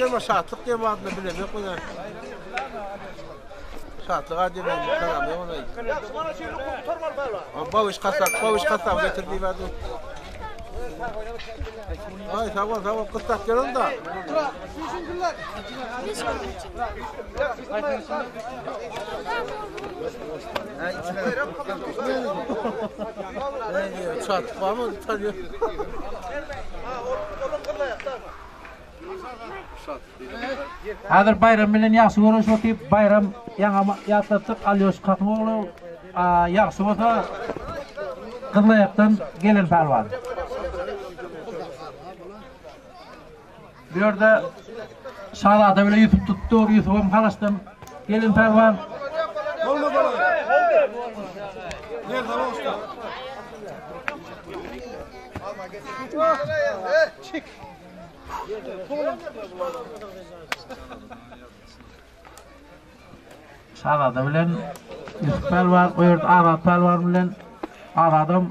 Menem şatlyk diýen badyna bilemok men. Şatlyk ady diýen karam ýok ona. Bawiş kasap, bawiş kasap getir diýip ady. Ay sag bol, sag bol. Gyssak gel onda. Şatlyk barmy? Tanıyor. Häzir Baýram bilen ýagşy görüşip otyp, Baýram ýaňam ýatlatdyk, Alýoş kakyň ogly, ýagşy bolsa Gyzylaýakdan gelen pälwan. Bu ýerde Şazada bile Ýusup tutdy, Ýusubam Halaşdan gelen pälwan. Şazada bilen Ýusup pälwan, o ýerde Azat pälwan bilen Azadam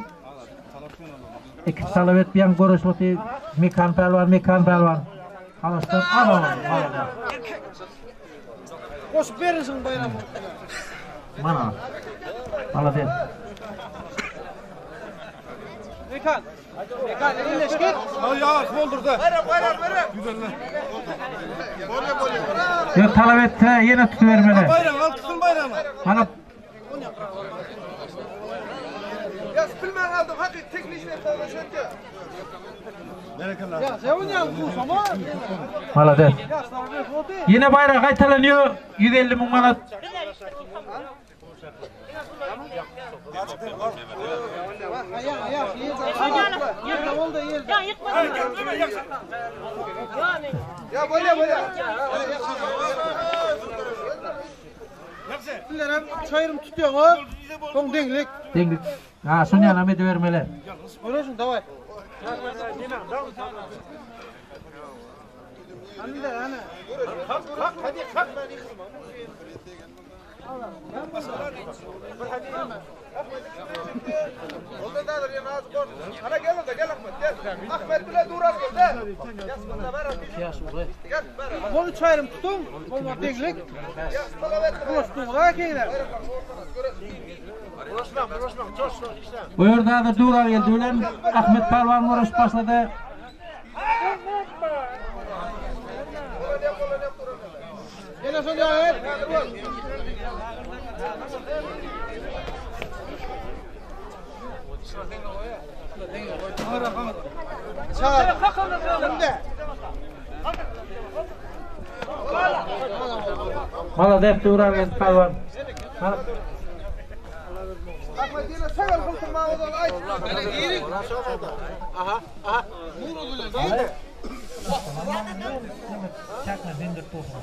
ikisi talap etýän göreş oty Mekan pälwan, Mekan pälwan. Halaşdan al Goşup berilsin baýram. Mana. Malades. Mekan. Mekan elleşgit. Ya boldurdu. Ýok talap etse ýene tutubermeli. Bayram al tutun bayramı. Mana Ya bilmem aldım. Hakik teknik Ya sen oynayalım bu ama. Malades. Ýene baýrak gaýtalanýar 150 müň manat. Ya yıkmadın. Ya böyle böyle. Bilerem çayırım tutuyor o. Son deňlik. Deňlik. Ha, şony ýanam edibermeli. Görüyorsun davay. Hani de hani. Ana gel orada gel Ahmet gel. Ahmet bile durar gel de. Gel beraber. Onu çayırım tutun. Olma deňlik. Dostum ga keýler. Bu ýerde häzir Durar geldi bilen Ahmet pälwan göreşip başlady. Ýene son ýa. Malades Durar geldi pälwan. Mana Ahmet yine sever kurtulma o zaman ay. Aha aha. Çakma zindir dursun.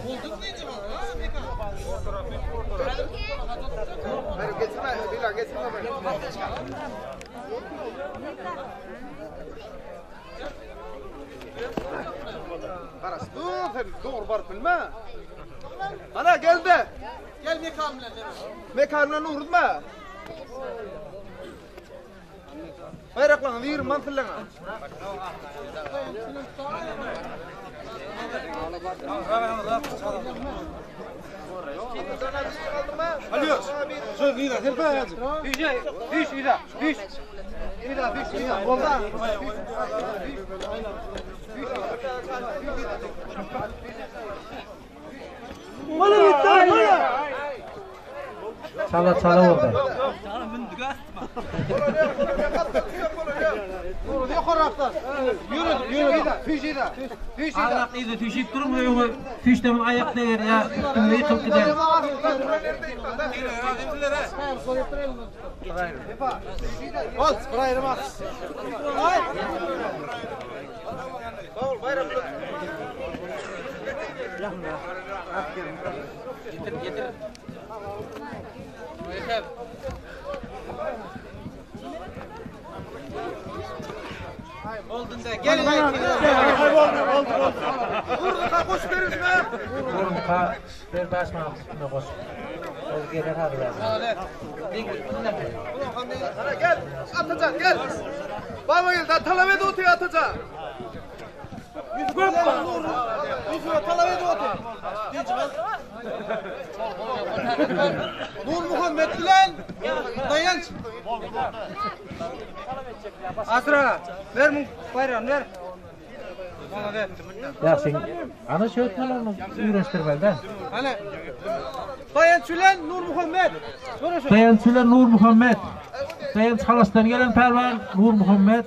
Hayır getirme Bilal getirme beni. Karas dur sen doğru barıp bilme. Ana geldi. Gel mekan bilen. Mekanına uğurma. Bayraklan yürü mantıllan. Alıyoruz. Söz lider, sen ben yazık. Düş, düş, düş. Düş, düş, Oldu. Çala çala oldu. Yürü, yürü. Düş, düş. Aýak yzy tüşüp durma ýoňy tüşdemin aýak değer ýa üstüňe ýykyp gider. Ol, bayram Gel Vurdu koş verirsin Burunka bir baş manat üstüne koş. Ol geler hadi lazım. Ana gel. Atacan gel. Baba gel. Talep et otuyor Atacan. Yusuf talep et. Nur Muhammed bilen Daýanç. Asra, ber muň baýragyny ber. Ýa sen ana şu ötmelerini üýreşdirmeli-dä. Hany. Daýanç bilen Nur Muhammed. Daýanç bilen Nur Muhammed. Daýanç Halasdan gelen pälwan Nur Muhammed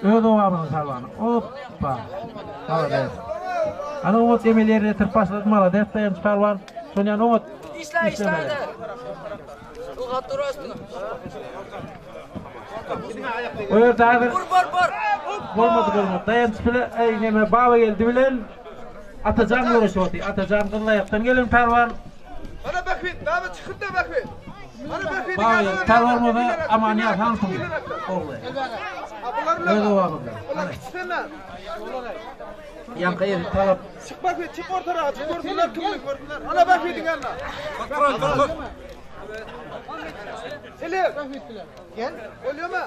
öz obamyzyň pälwany. Oppa. Malades. Ana oňat emel ýerine ýetirip başlady. Malades Daýanç pälwan. Şonýan oňat Işle işle. işlemeli. Ylgap dur üstüne. O ýerde häzir Vur vur vur. Bolmady bolmady. Daýanç bile eý neme Baba geldi bilen Atajan göreşip otyr. Atajan Gyzylaýakdan gelen pälwan. Ana Bähbit, baba çykyp da Bähbit. Ana Bähbit. Baba geldi. Pälwan bolsa Amanýaz Hansyň ogly. Öz obamyzda. Ulan kiçisene. Ýaňky ýeri talap. Çyk Bähbit, çyk ortara, çyk görsünler kimni görsünler. Ana Bähbidiň ýanyna. Selim. Gel. Bolýarmy?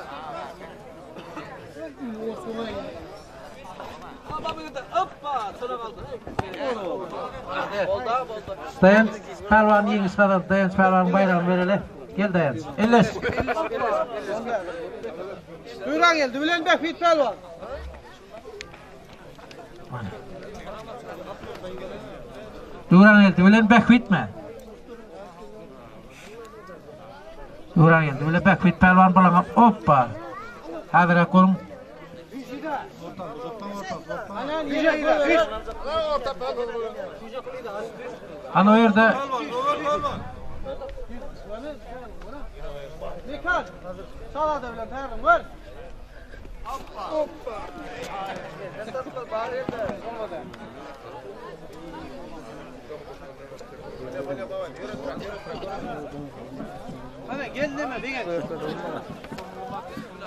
Daýanç pälwan ýeňiş gazandy. Daýanç pälwanyň baýragyny bereli. Gel Daýanç. Elleş. Döwran geldi bilen Bähbit pälwan. Döwran geldi bilen Bähbitmi? Döwran geldi bilen Bähbit pälwan bulaňa oppa. Häzir görüň. Ana o ýerde Mekan. Salada bilen pälwan var. Hadi gel deme gel.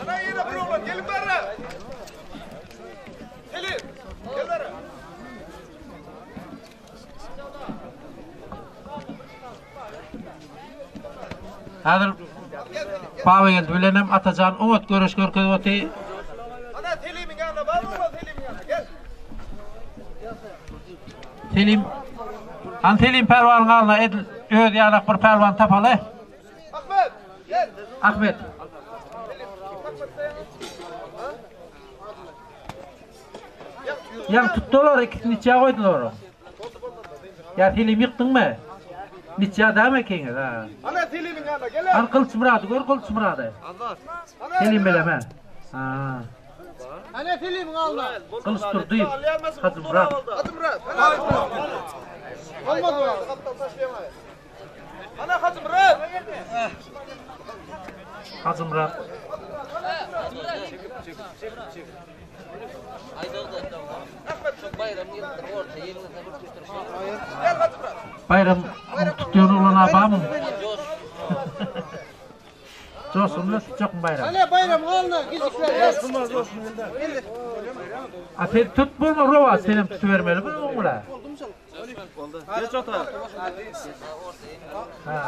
Ana ýene bir oglan, gelin bärä. Selim, gel bärä. Häzir Baba geldi bilenem Atajan oňat göreş görkezip oty. Ana Selimiň ýanyna bar oglan Selimiň ýanyna gel. Selim Han Selim pälwanyň alnyna edil öz ýalak bir pälwan tapaly. Ahmet, gel. Ahmet. Ýa tutdular ikisini niçä goýdular. Ýa Selim ýykdyňmy? Niçä dämi ekeňiz ha. Ana Selimiň ýanyna gel. Han Gylyçmyrady gör Gylyçmyrady. Selim bileme. Ha. Hadi Selim'in alna. Gylyç Durdy. Hajymyrat. Hajymyrat. Olmaz mı? Ana Hajymyrat. Hajymyrat. Bayram tutýan oglan abamyň. Joşgun bilen tutjakmy Bayram? Hadi bayram alna. Gijikler. A sen tut bolma rowa senem tutubermeli bu oňla.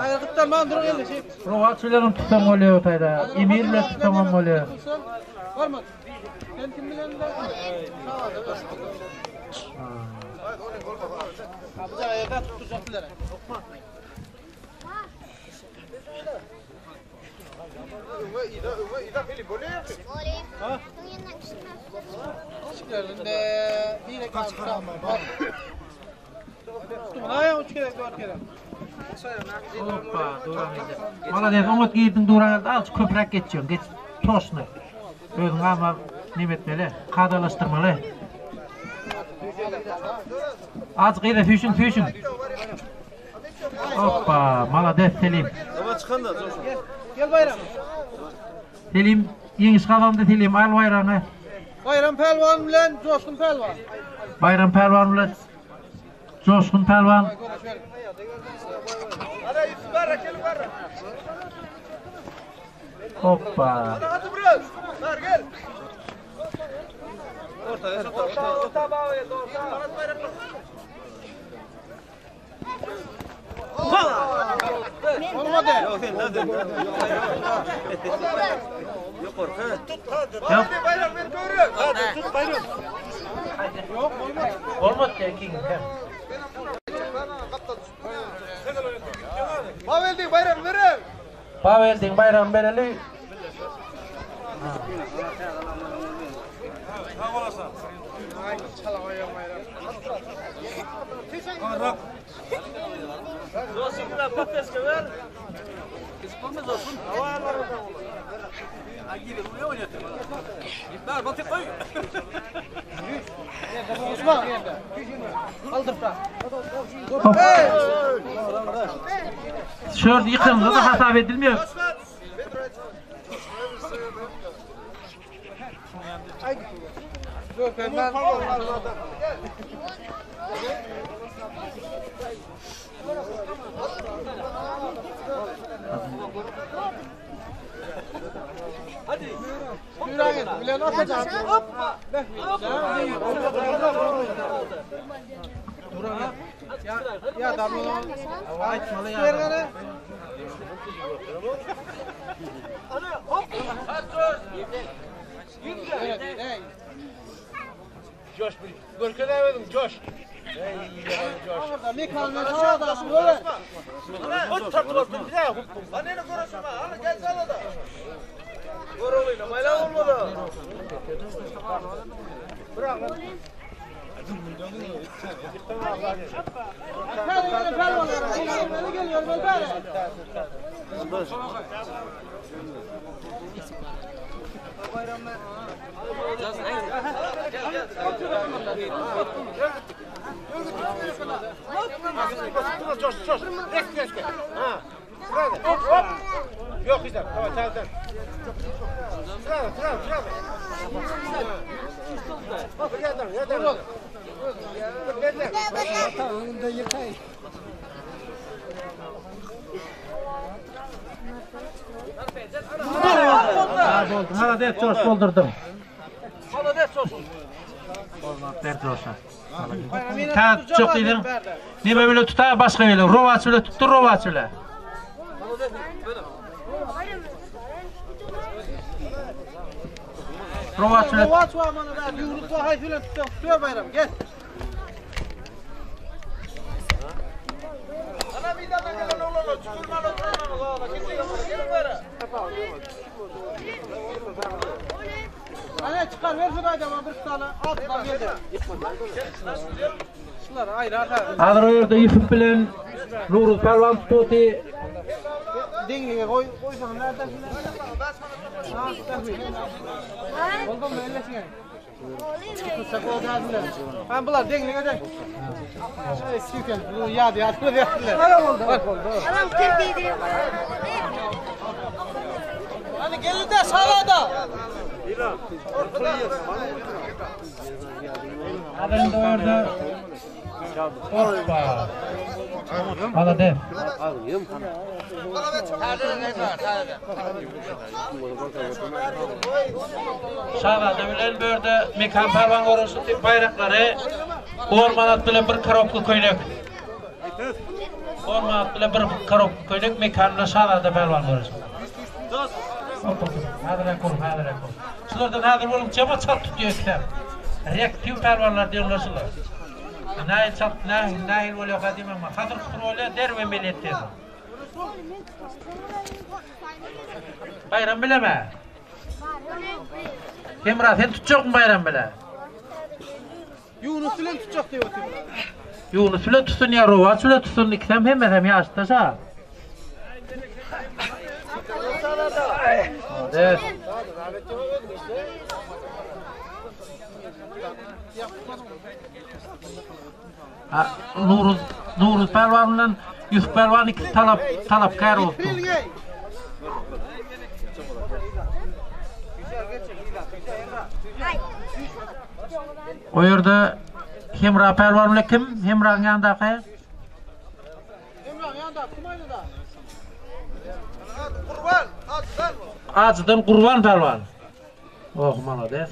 Aýakdan man dur geldi şey. Rowaç bilen tutsaň bolýar otaýda. Emir bilen tutsaň hem bolýar. Varmadı. Sen kim bilen de? Kapıca ayakta tutacaklar. Öňe ida, öňe ida Selim bolýar. Önünde bir kaldı. Tuttum. Ayağı üç kere, dört kere. Hoppa, duran geldi. Malades, oňat girdiň duran geldi. Al köpräk geçýän, geç toşny. Özüň ama neme etmeli, kadalaşdyrmaly. Az gyra süýşün, süýşün. Hoppa, malades Selim. Gel bayram. Selim ýeňiş gazandy Selim, al baýragyňy. Bayram Pälwan bilen Coşkun Pälwan. Bayram Pälwan bilen Coşkun Pälwan. Ana Yusuf bärä, gelin bärä. Hoppa. Ana Hajymyrat, bär gel. Orta, orta, orta baba geldi, orta. Olmadı. Ýa Bayram ver görün. Olmaz ya ikiň. Baweldiň baýragyny bereli. Baweldiň baýragyny bereli. Şört ýykyldy da hasap edilmiyor. Ha boldu. Malades coş boldurdum. Malades olsun. Olmaz der coşa. Ta çok diýdiň. Neme bile tutar başga bile. Rowaç bile tutdu rowaç bile. Rowaç bile Rovaç var bana ver. Yunus var hayır filan tutuyor. Tutuyor bayram gel. Ana çıkar ver şunu acaba bir tane. At lan geldi. Şunlar ayrı atar. Hazır o ýerde Ýusup bilen Nuruz Pälwan tututy. Dengeye koy koysan nereden filan. Ha, Oldu mu ellesine? Ha bunlar dengeye de. Şey süken bu yad yad yad. Oldu. Adam terbiye Hani gelin de sağda. Hazır o ýerde Hoppa. Malades. Şahzade bilen börde Mekan Pälwan goruşy tip baýraklary Orman at bilen bir korobka köýnek. Orman at bilen bir korobka köýnek Mekan bilen Şahzade Pälwan goruşy. Hop hop. Häzir ekol, häzir ekol. Şulardan häzir bolup jama çalt tutýar kitap. Reaktiv pälwanlar diýenler şular. Nähil çalt, nähil, nähil bolýar gadym ama hazır tutur bolýar der we millet diýen. Bayram bileme. Hemra sen tutjakmy bayram bile? Yunus bilen tutacak diyor. Yunus bile tutsun ya Rovaç bile tutsun ikisem hemmesem ýaşdaşa. Evet. Ha, Nuruz Nuruz Pälwan bilen Yusuf Pälwan iki talap talapkär oldu. O ýerde Hemra Pälwan bilen kim? Hemranyň ýanyndaky? Emrah yanında kumaydı da. Kurban, atdan. Acıdan Kurban Pälwan. Oh malades.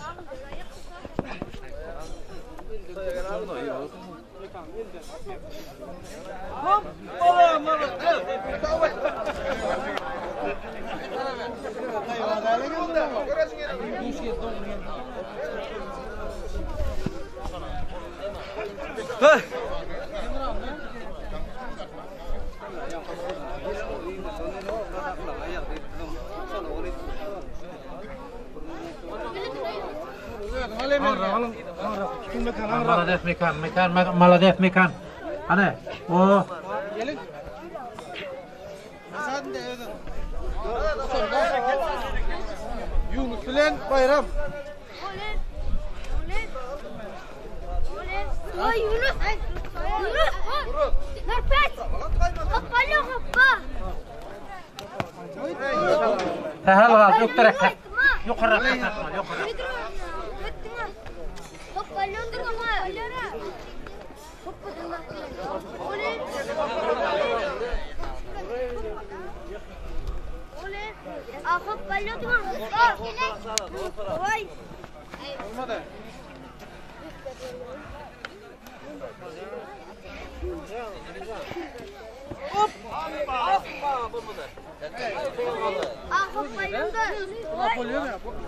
Malades Mekan, Mekan, malades Mekan. Hany, o. Yunus bilen Bayram. Oy Yunus. Yunus. Nurpes. Hoppala hoppa. Sähel galdy, ökderäk. Ýokarrak tartma, ýokarrak.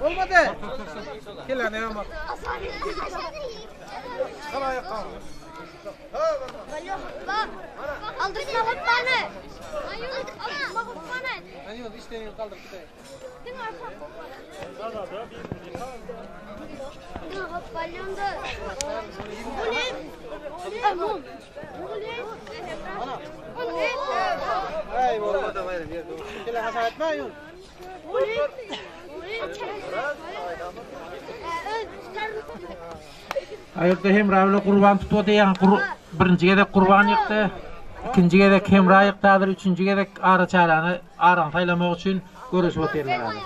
Bolmady. Gel ne ama. Aldırma hoppanı. Aldırma hoppanı. Ben yok işlerini kaldır gideyim. Ay bolmady Bayram. Gel hasar etme Yunus. Aýyrda Hemra bilen Gurban tutdy diýen birinji gezek Gurban ýykdy. Ikinji gezek Hemra ýykdy, häzir üçünji gezek ara çäreni arany saýlamak üçin göreşip otyrlar häzir.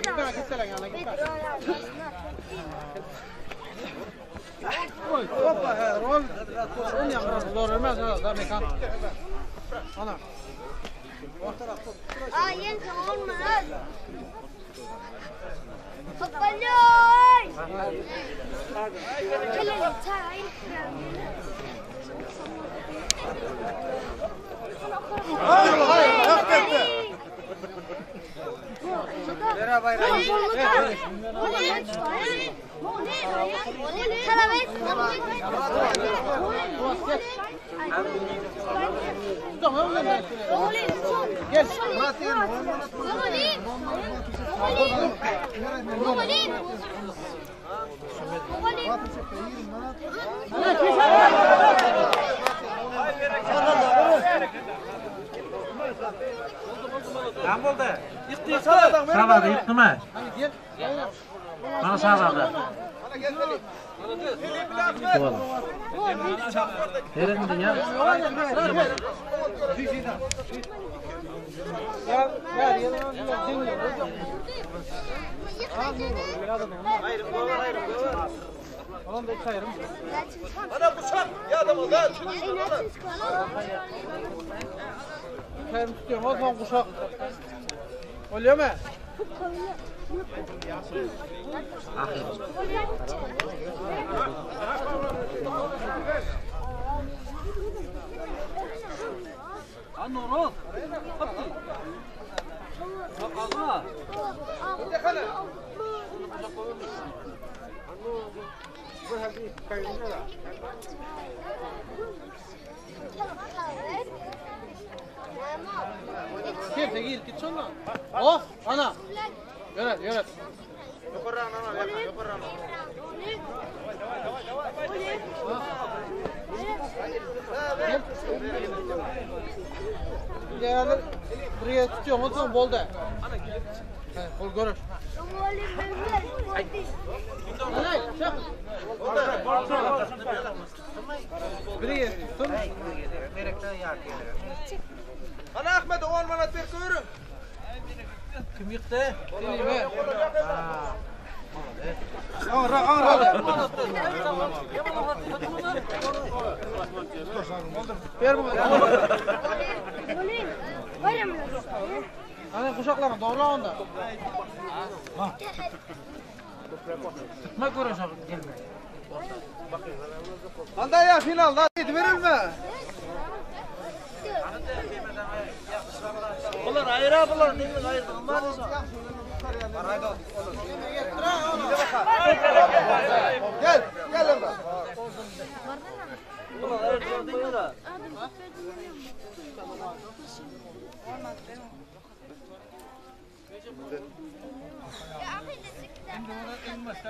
Gitme gitsene yana gitme. Hoppa he rol. Rol yapmaz. Zor ölmez ha da mekan. Ana. Gel. Näme boldy? Şazada ýykdymy? Mana şazada. Nerede ya? Ya ya ya. Oğlum da sayarım. Ana bıçak ya adamı da. Sayarım tutuyorum. O zaman kuşak. Oluyor mu? Gel gel git sonra. Oh ana. Yöret yöret. Gel. Buraya tutuyorum o zaman boldu. He, kol görür. Ana, çık. Buraya tutun. Ana Ahmet 10 manat ber görün. Kim ýykdy? Aňra aňra. Ver bunu. Ana kuşaklarını doğru onda. Tutma göreşe gelme. Anda ya final da verilme. Aýra bular deňiz aýyrdygyň bar ýa. Gel, gel Emre.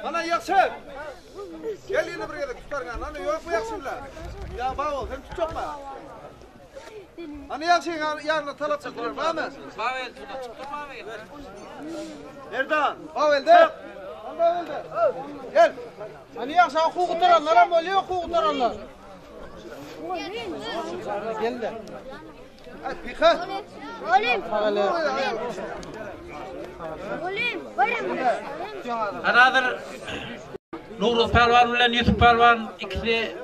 Ana ýagşy. Gel ýene bir gezek tutargan. Ana ýok bu ýagşy bilen. Ýa bawo sen tutjakma. Ana ýagşy ýanyna talap çykdylar. Barmy? Bawel tuta çykdy Bawel. Erdan, Bawelde. Bawelde. Gel. Hani ýagşy okuw gutaranlar hem bolýar, okuw gutaranlar. Geldi. Ay pika. Olim. Olim. Bayram. Hanadyr Nowruz pälwan bilen Ýusup pälwan ikisi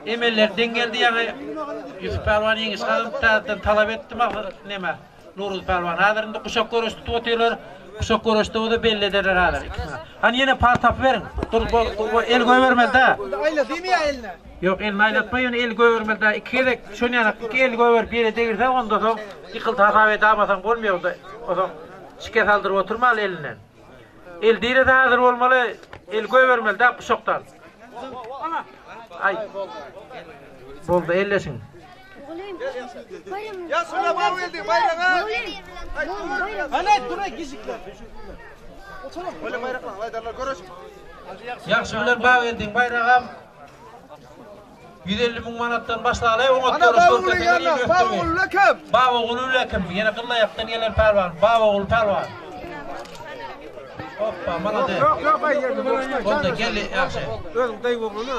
emeller deň geldi ýaňy Ýusup pälwan ýeňiş gazanyp täzeden talap etdi neme Nowruz pälwan häzir indi guşak göreş tutup otyrlar guşak göreşde bolsa belli ederler häzir ikisini hany ýene par tapyp beriň dur el goýbermeli dä Aýla diýme ýa eline. Ýok elini aýlatma ýöne el goýbermeli dä iki gezek şon ýanak iki el goýberip ýere degirse onda soň ýykyldy hasap edamasaň bolmaýar onda soň şikes aldyryp oturmaly elinden. El direde hazir bolmaly, el goýbermeli dä guşakdan. Aý. Boldy, elleşiň. Ya şuna baw geldi bayraga. Hany dur gijikler. Öyle bayraklan baydarlar görüş. Ýagşy bilen Bageldiň baýragam 150 müň manatdan başlaly, oňat Ana görüş baw görkezene ýana, ýene baw ösdürmeýin. kim? Babaguly Ülekim, ýene Gyllaýakdan gelen pälwan, Babaguly pälwan. Hoppa, malades. Yok yok ay yerine. Boldy, gel ýagşy. Özüň daýy ogluna.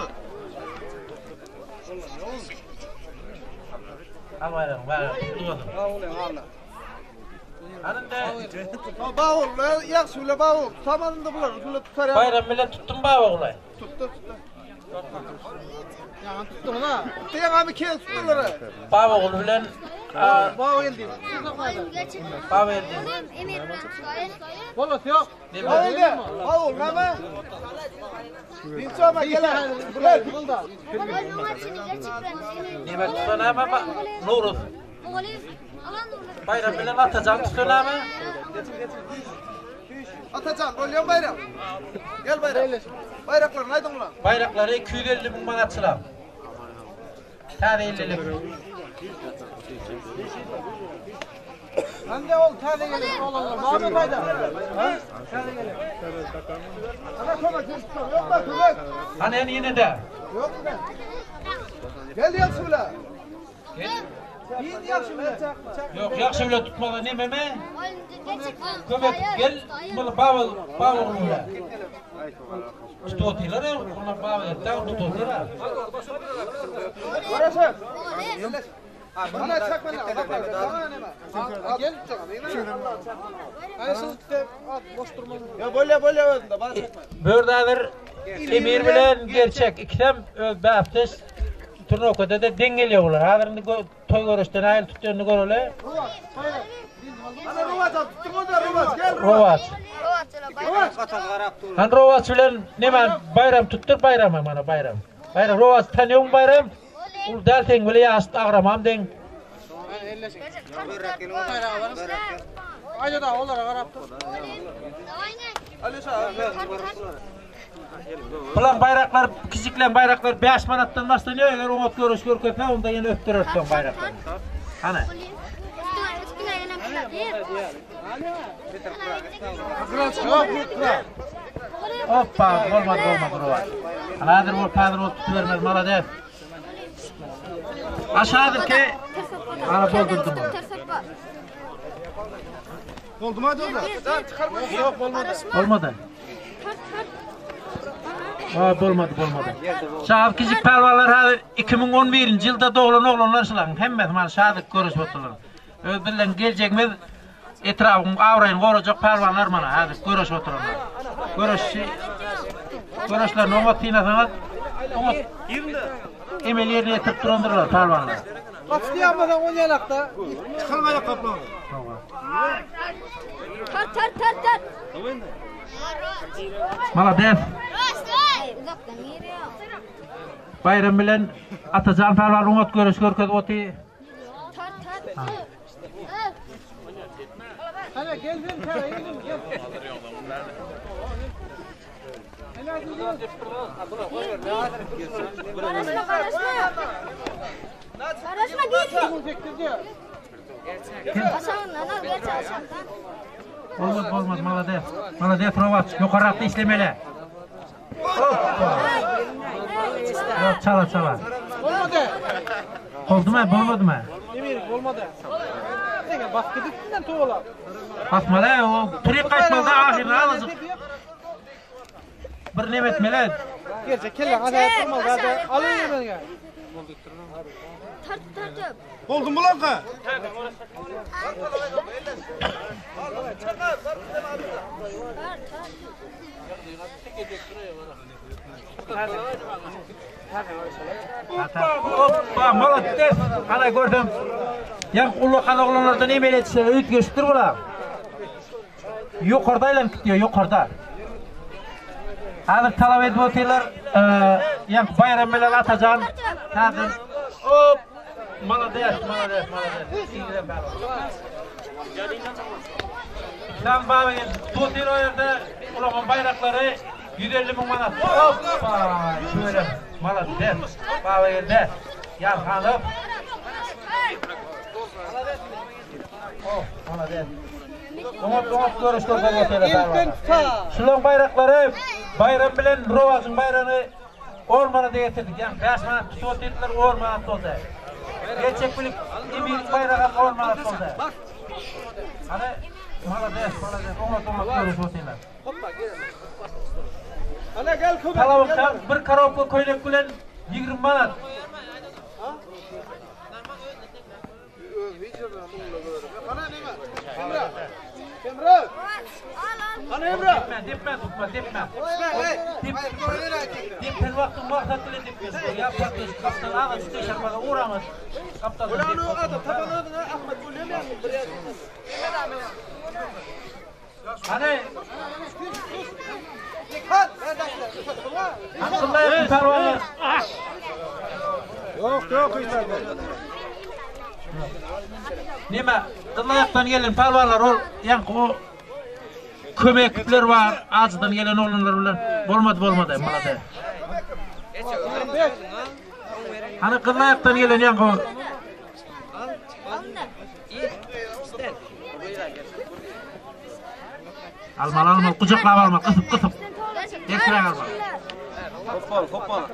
Al baýragyňy, baýragyňy tutdy bolsun. Anynda Baw ýagşy bile baw. Tutamadym da bular. Bular tutar ya. Bayram bilen tutdum Babaguly. Tuttu tuttu. Ýa tutdun ha. Tuttu ya abi kes tutdular. Babaguly bilen Baw geldi. Babageldi. Bolat ýok. Baw geldi. Baw name? Dinçoma gel. Gel. Bulda. Neme tutsan ama Nuruz. Bayram bilen Atajan tutsan ama. Atacan, bolýan bayram. Gel bayram. Bayraklarını aydın ulan. Bayraklary 250 müň manatçylar. Täze 50-lik. Hande ol täze gelip olanlar. Barmy paýda? Ha? Täze gelip. Ana kömek, yok mu kömek? Hani yani yine de. Yok mu? Gel yakşı bile. Gel. Yiyin ýagşy bile. Yok yakşı bile tutmalı ne meme? Kömek gel. Bunu baba baba bile. Tutuyorlar ya. Onlar baba etten tutuyorlar. Görüşürüz. Ana çakma ne? Gel. Hani siz at boş durma. Ya böyle böyle özünde bana çakma. Bördadir Emir bilen gerçek ikisem öz bäfteş turnokada da deň geliyorlar. Hazır indi toý görüşden aýyl tutýanyny göreli. Ana Ruvaç al tuttum onu da Ruvaç gel Rovaç. Ruvaç. Han Rovaç bilen neme bayram tuttur bayramy mana bayram. Bayram Rovaç tanıyorsun bayram. Ul däl sen bile ýaşt agramam deň. Aýda da olara garap dur. Alişa. Bulan bayraklar, kiçiklen bayraklar 5 manatdan başlanıyor. Eger oňat görüş görkezse onda ýene öpdürersin bayraklary. Hany. Hoppa, bolmady, bolmady Rovaç. Hazır bol, hazır bol tutubermez, malades. Aşağıdır ki, ana boldurdum onu. Oldu mu hadi orada? Çıkarma. Yok olmadı. Olmadı. Ha, bolmadı, bolmadı. Şahap kiçik pälwanlar hazır 2011 ýylda doglan oglanlar şularyň hemmesi mana şadyk görüşüp oturlar. Öz bilen geljegimiz etrafyň awraýyny gorajak pälwanlar mana hazır görüşüp oturanlar. Görüşçi görüşlerini oňat synasaňyz, oňat emel ýerine ýetirip durandyrlar pälwanlar. Gaç diýemesen on ýalakda. Çıkarma ya kaplanı. Tar tar tar tar. Malades. Uzaktan giriyor. Bayram bilen Atajan pälwan oňat görüş görkezip oty. Tar tar. Gel ben täze geldim gel. Garaşma garaşma. Garaşma git. Sektirdi. Aşağından al geç aşağıdan. Bolmaz bolmaz malades. Malades Rovaç. Yukarıda işlemeli. Hoppa. Yok çala çala. Olmadı. Oldu mu? Bolmadı mı? Emir olmadı. Sen baskı diktinden toğla. Basmalı o turip kaçmalı ahirine alacak. Bir nemet mele. Gerçek kelle aşağı durmaz hadi. Alın yemeğini. Tart tart. Oldu mu lan ka? Hoppa malades. Ana gördüm. Yan ulukan oğlanlardan emel etse ötgeştir bular. Yukarıda aylanıp gidiyor yukarıda. Hazır talap edip oturlar. Yan bayram bilen atacan. Hazır. Hop. Malades, malades, malades. İngilizce bayram. Sen baba gel. Tutir o yerde ulaman bayrakları 150 bin manat. Hoppa. Şöyle malades. Baba geldi. Yalhanıp. Oh, malades. Oňat oňat görüşler Elden tutar. Şulan bayraklary bayram bilen Rovaz'ın bayrağını ormana da getirdik. Yani 5 manat tutup dediler 10 manat oldu. Gerçek bilik Emir'in bayrağı 10 manat oldu. Hani malades malades oňat oňat görüş otylar. Ana gel kömek. Talabykdan bir korobka köýnek bilen 20 manat. Ana neme? Emre. Emre. Al al. Ana Emre. Depme, depme tutma, depme. Hey. Dep, dep wagtyň maksat bilen depme. Ya patlaş, kaptan ağa çıkışarmaga uğramaz. Kaptan. Ulan o adam taban adına Ahmet Gül'e mi? Hani Dikkat. Abdullayev parvana. Yok yok işte. Nime, Abdullayev'dan gelen parvanlar ol, yani o kömekler var, acıdan gelen olanlar bilen bolmadı bolmadı malade. Hani Kızılayak'tan gelen yani o Almalı almalı, kucaklap almalı, kısıp kısıp. Ekran almalı. Hoppala hoppala.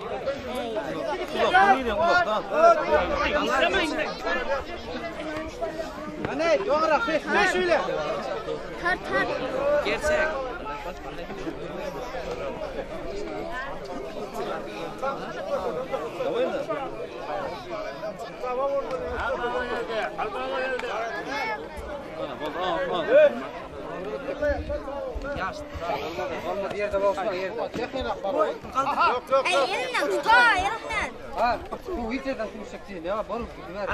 Ana yoğra peş peş öyle. Tart tart. Gerçek. Ey elinden tutar elinden. Ha, bu hiç yerden konuşacak değil ya. Barut gidiver.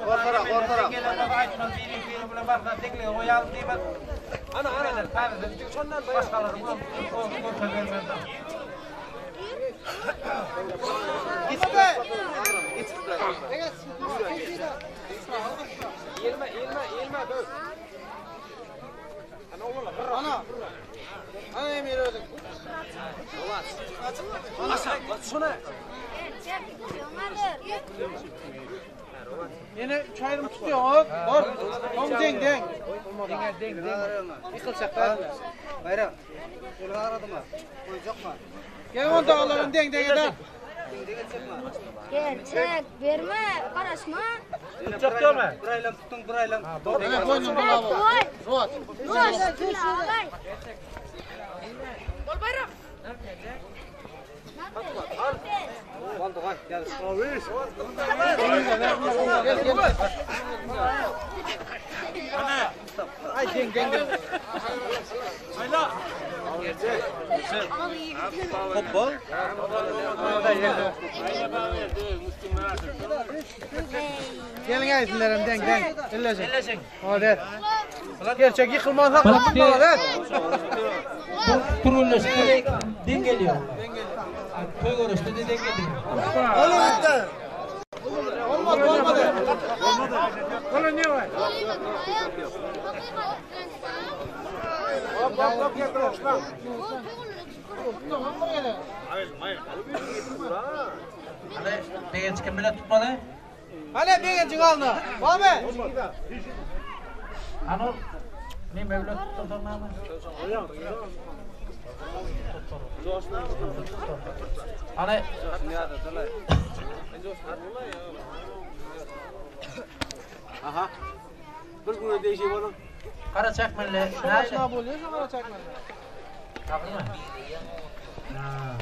Ortara ortara. Ana ana. Eğilme eğilme eğilme dök. Ana. Ana Emir öldü. Yine çayırım tutuyor. Hop hop. Tom deng deng. Deng deng. Yıkılacaklar. Bayram. Yolu aradı mı? Koyacak mı? Gel onda alalım deng deng eder. Gerçek verme karışma. Tutacak diyor mu? Burayla tutun burayla. Ana koynum Koy. Ruat. Koş. Alay. Oldu koy gel. Gel gel. Ay deng deng deng. Hoppala. Gelin ayetlerim deng deng. Elleşin. Elleşin. Hadi. Gerçek yıkılmaz Bak, hakkı. Turunlaştı den geliyor. Toy görüşte de den geliyor. Oğlum işte. Bolmady, bolmady. Hop hop hop gel goşma. Hadi begenç kim bile tutmaly? Hany begenjiň alny. Bamy? Anol ne mevle tutdursaň näme? Hany Aha. Bir güne değişik oğlum. Kara çakmaly. Şuna bolýar, şuna çakmaly. Tapdymy? Ha.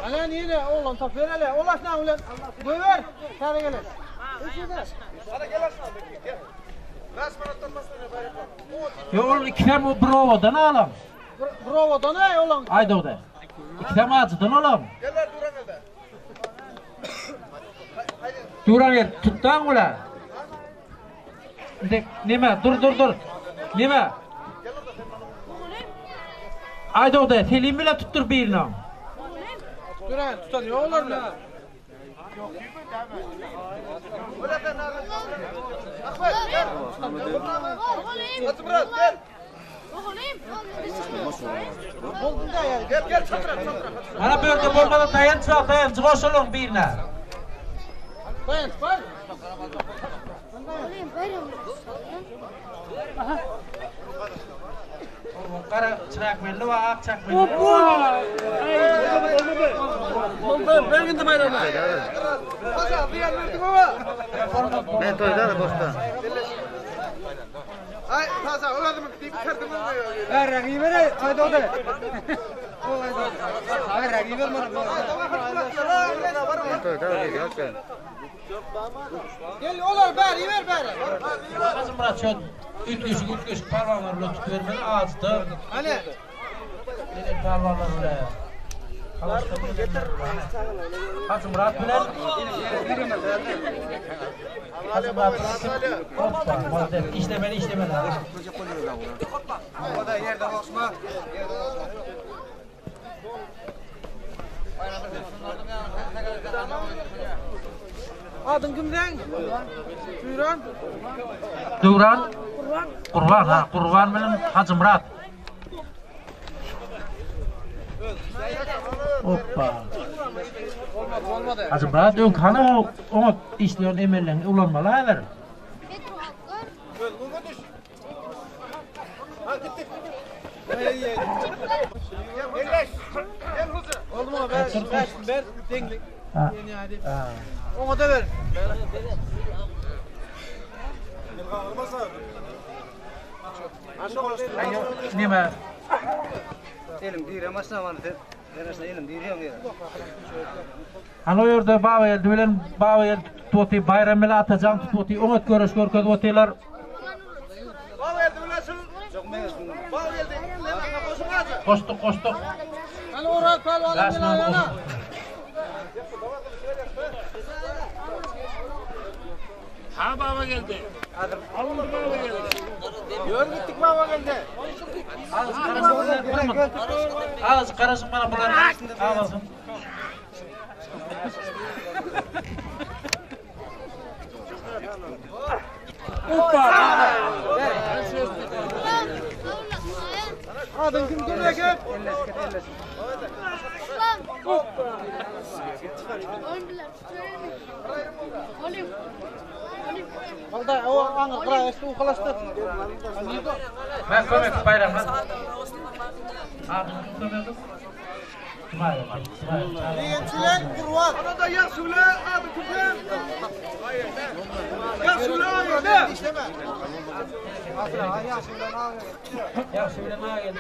Ana nire oğlan tapıyor hele. Ulaş ne ulan? Göver. Sarı gele. Hadi gel aslan gel. Ras manattan basana bayrak. Yo ol ikisem o bir owadan alam. Bravo ne oğlan? Aýdogdy. Ikisem acıdan olam. Gel lan duran elde. Duran gel, tutdan ula. Indi neme, dur dur dur. Neme? Aýdogdy, Selim bile tutdur birini. Duran tutan yoğlar mı? Ahmet gel. Hadi Murat gel. Gel gel çatıra çatıra. Mana bu ýerde bolmasa daýanç bar, daýanç goşulyň birine. Dayan var. Kara çırak belli var, ak çak belli. Hasan bir yer verdik baba. Ben toyda da boşta. Ay Hasan o adamı deyip bitirdim onu. Ben toyda da yok ben. Gel olar beri ver beri. Hacı Murat şu ütgüşük ütgüşük parmaklar bile tutuvermeli ağaçta. Hani Neden parmaklar bile? Hacı Murat bilen Hacı Murat Hoppa, hadi işlemeli işlemeli. O da yerde koşma. adın kimden? Duran. Duran Kurban ha, Kurban bilen Hacı Murat. Hoppa. Olmadı olmadı. Hacı Murat öň hany o oňat işleýän emellerini ulanmaly häzir. Gel Huzur. Oldu mu? Ver, ver, ver. Dengli. Ha. Yeni hadi. Ha. Ona da ver. Nime? Elim diremezsin ama sen. Derasına elim diriyorum ya. Hani o ýerde baba geldi bilen baba geldi tutup bayram bile atacağım tutup oňat görüş görkez otylar. Baba geldi ulan şunu. Baba geldi. Leman'a koşun hadi. Koştuk koştuk. Hani Orhan Pehlivan'ın Lasman bir ayağına. Yürü gittik baba geldi. Az karasın bana bunları. Ağlasın. Adın kim kim gel? Valda o anı kıra eski ukalaştı. Ben kömek bayram lan. Gençler kurban. Ana da yak şule adı küfür. Yak şule adı. İşleme. Ya şöyle ne geldi?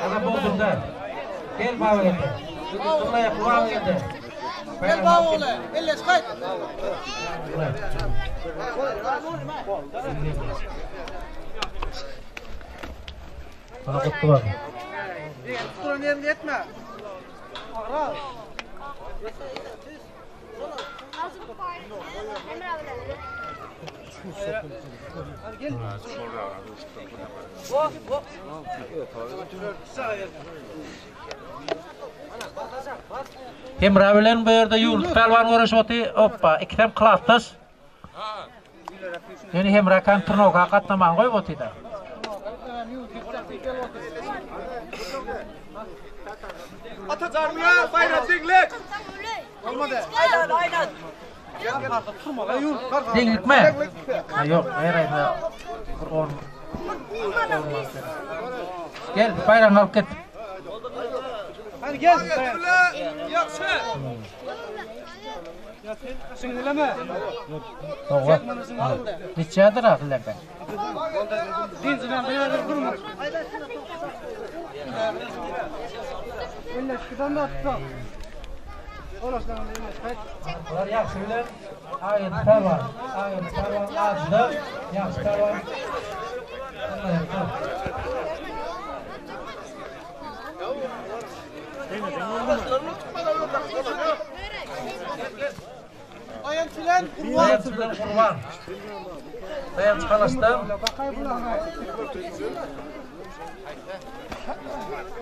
Ana buldum da. Gel baba geldi. Buraya baba geldi. Gel baba oğlu. Elle kayıt. Bana kutlu var. Tutulan yerini etme. Ağra. Hemra bilen bu ýerde Ýunus pälwan göreşip oty. Oppa, ikisem klasdaş. Ýöne Hemra kan turnoka gatnaman goýup otyda. Atajan bilen Baýram deňlik. Olmady. Aynen aynen. Deňlikmi? Ha, ýok, her aýda bir on. Gel, baýragyňy alyp git. Hadi gel. Ýagşy. Siňdileme. Toga. Neçädir ahyl-ä? Dinçden bir ýerde durma. Elleşkiden de tutsak. Olaşdan da elleşmek. Bular ýagşy bilen Aýyn pälwan. Aýyn pälwan adly ýagşy pälwan. Daýanç bilen Gurban. Daýanç bilen Gurban. Daýanç Halaşdan.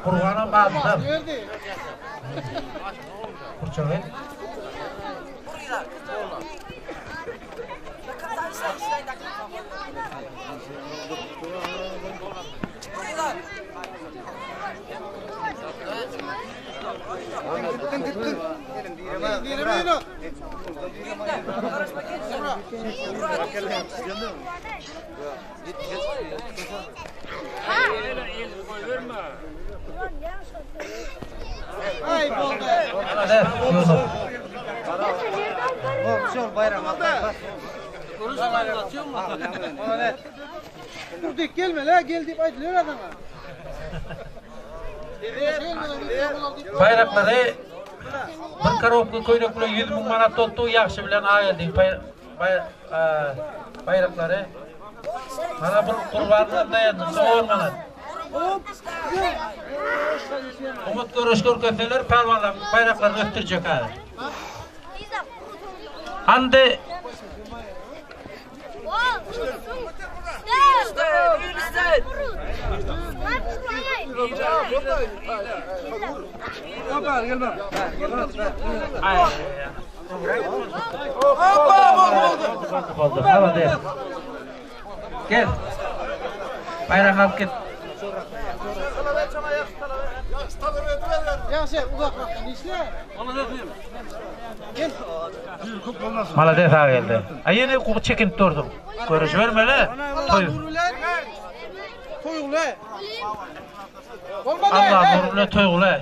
Gurbanam adly. Burçagy. Gittin gittin. Direme yok. Ay boldy. Hadi, Yunus. Şol bayram bas. Dur dik gelme la gel deyip aýdylýar adama. Baýraklary bir korobka köýnek bilen 100 müň manat doldy, ýagşy bilen Ageldiň baýraklary. Mana bir gurban bilen daýandy, 10 manat. Umut görüş görkezseler pälwanlaryň baýraklaryny ösdürjek häzir. Hande Boldy, boldy. Gel. Baýragyňy alyp git. Ýagşy uzakrakdan işle. Gel. Malades aga geldi. Aý ýene gowy çekinip durduň. Görüşibermeli. Allah Toý. nur bilen Toýguly. Bolmady. Allah nur bilen Toýguly.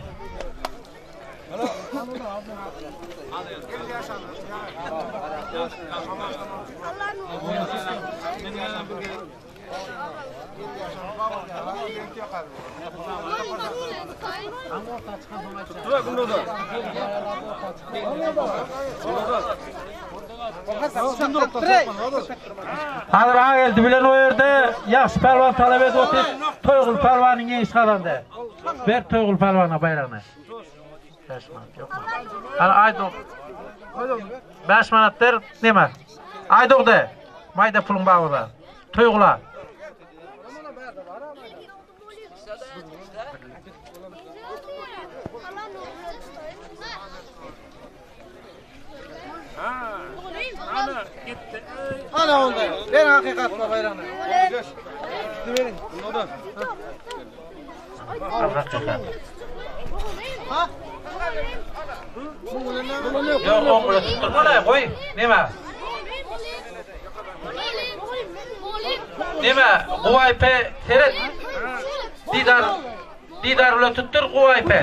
Hazır Ageldi bilen o ýerde ýagşy pälwan talap edip otyr. Toýgul pälwanyň ýeňiş gazandy. Ber Toýgul pälwana baýragyny. 5 manat ýokmy? Hany Aýdog. 5 manat ber, neme? Aýdogdy. Maýda puluň bar bolsa. Toýgula. Ana oldu. Ver hakikat bayrağını. Ha? Ýok, oňa tutdurma goý. Neme? Neme? Guwaýpe seret. Didar Didar bilen tutdur Guwaýpe.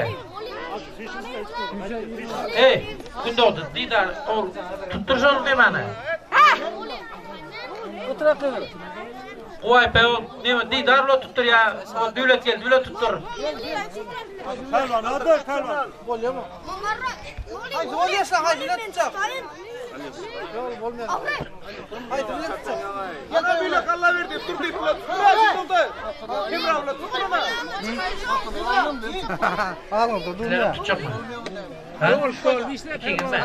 Ey, Gündogdy, Didar, ol tutdur şol nemani. Guwaýpe ol neme Didar bilen tutdur ýa o Döwlet geldi bilen tutdur. Pälwan adı pälwan. Bolýarmy? Haydi ol yaşa haydi ne tutacak? Haydi ne tutacak? Ana bile Allah verdi. Dur deyip ulan. Dur oldu. Emre abla tutma. Sizler tutjakmy? Ha? İkiňizmi?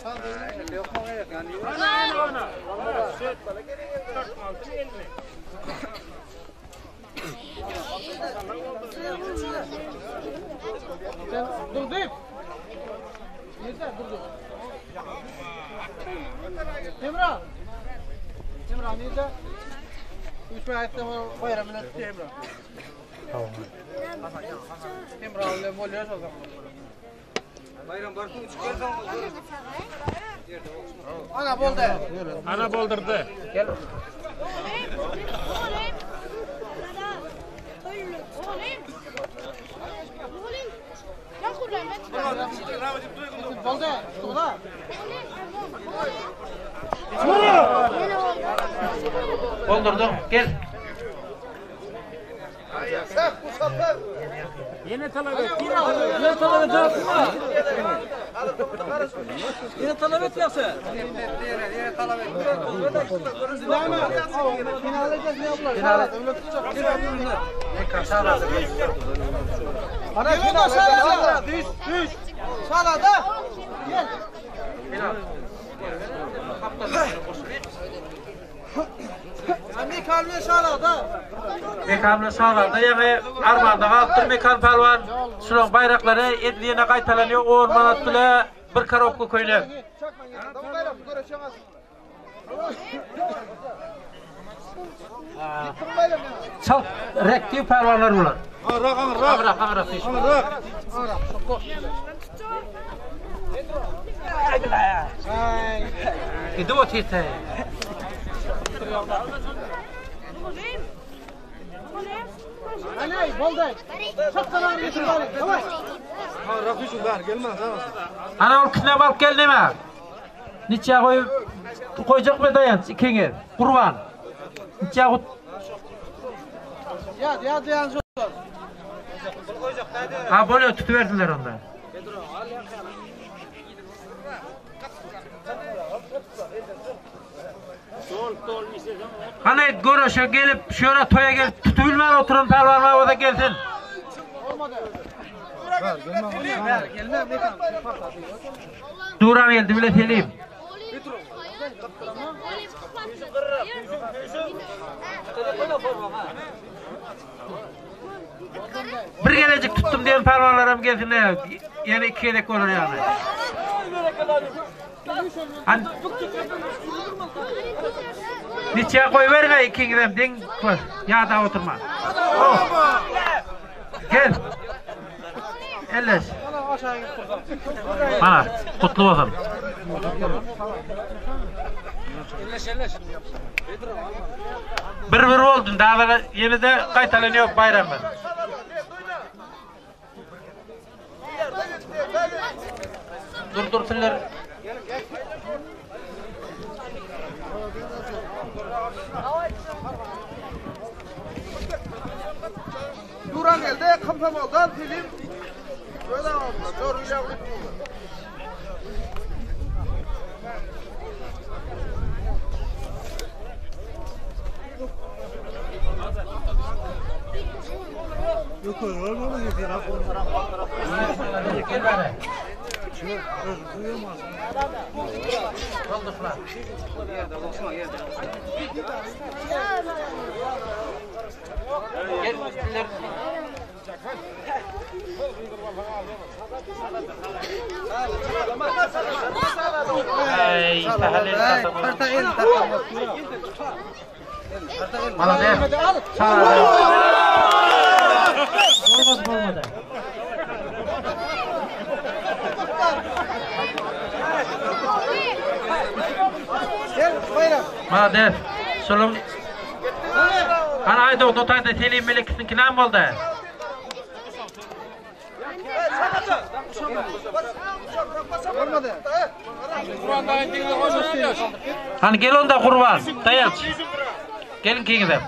Durdy. Nirde durdy? Emrah. Emrah nirde? Üç ayetde bayram bilen Emrah. Emrah ile bolýar o zaman. Bayram barkın üç gelsen Ana boldy. Ana boldurdy. Gel. Boldy. Tutla. Boldurdum. Gel. Sen bu sefer Yine talep et. Yine talep et yapma. Yine talep et yoksa. Yine talep et. Ana final şalada. Düş, düş. Şalada. Gel. Mekan bilen şalada. Mekan bilen şalada ýa armanda galypdyr Mekan pälwan. Şunuň baýraklary edil ýene gaýtalanýar. 10 manat bile bir korobka köýnek. Çakman gel. Tamam bayram görüşen aslında. Gittim bayram ya. Çal rektiv pälwanlar bular. Arak arak. Arak arak. Arak. Gidip otyr. Ana boldy. Çaksalar getir bari. Tamam. Ana ol kisine balyp gel neme? Niçe koyup koyacak mı dayan ikiňe? Kurban. Niçe koy Ya ya diýen şu. Ha bolýar tutuberdiler onda. Hani görüşe gelip şöyle toya gelip tutubilmän oturan pälwan baba da gelsin. Duran geldi bile Selim. Bir gelecek tuttum diyen pälwanlaram gelsin ne? Yani iki gezek olur yani. Hani Niçe koy verme ikiňizem deň koy. Ya da oturma. Oh. Gel. Elleş. Mana kutlu olsun. Bir bir oldun. Daha da yine de qaytalanıyor bayramı. Dur dur tiller. Duran geldi, kampam oldu, film. Öyle oldu, doğru yavrum. Gel bana. Doldurma. Gel tiller. Ay, tahallel Tarta el tarta. Malades. Sağ ol. Olmaz olmadı. Gel bayram. Malades. Şulum. Ana ayda o tayda Selim Melek'sin näme boldy? Olmadı. Hani gel onda kurban. Dayanç. Gelin kiňizem.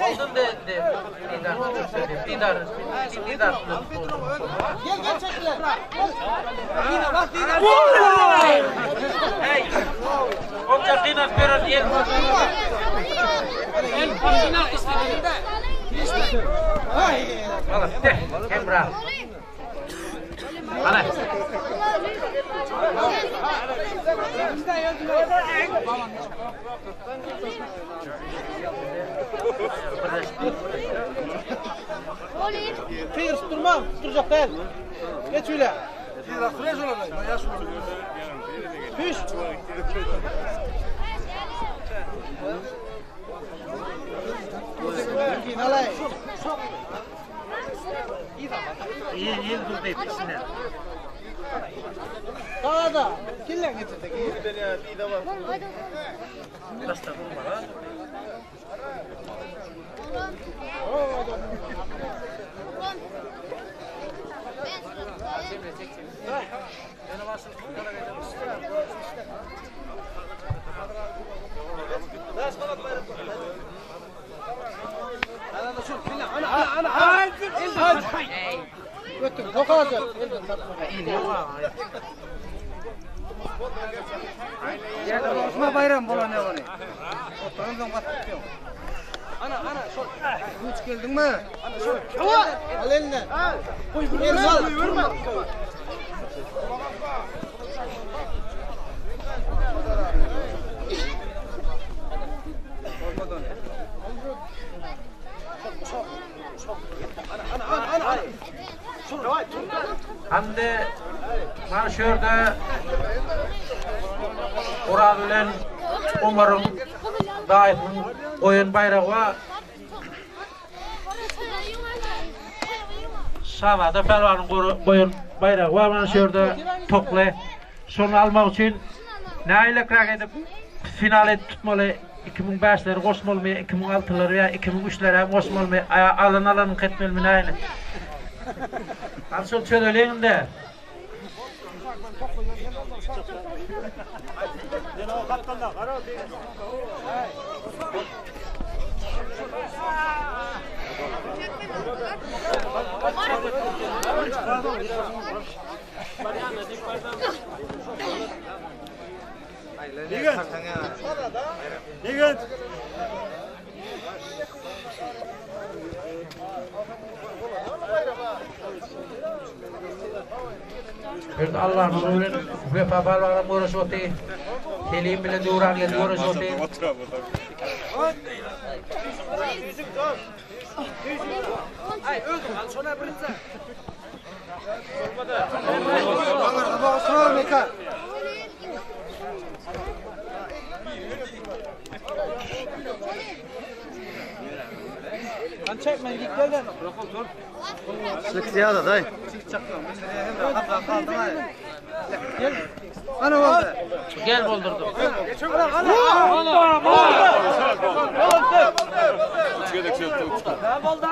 Oldun de de didar didar didar. Gel gel çekile. Dina bak Dina. Hey. Onca kıynat gören el. El başına istediğinde. Valla de Emrah. Ana. Kıyırıp durma, tutturacak değil. Geç öyle. Düş. Alay. İyi iyi dur deyip içine. Daha da kimle getirdik? Basta vurma ha. Götür, sokağız. Osman Bayram bolan ne onu? Oturan basıp yok. Ana ana şol. Üç geldin mi? Hava! Al eline. Elini al. Hem de mana şu yerde Ural bilen Umar'ın daýysynyň goýan baýragy bar. Şahzada pälwanyň goýan baýragy bar mana şu ýerde tokly. Şony almak üçin nähili edip final edip tutmaly 2005-leri goşmalymy, 2006-lary ýa 2003-leri hem goşmalymy, alan alanyň etmelimi nähili? Hadi şol çözeleýin de. Bir Allah'ın bilen vefa pälwanyň görüşi oty. Selim bilen Duran geldi görüşi oty. Ay öldüm al şona birinci. Osman Mekan. Lan çekme git gel de. Sık da dayı. Ana oldu. Gel boldurdu.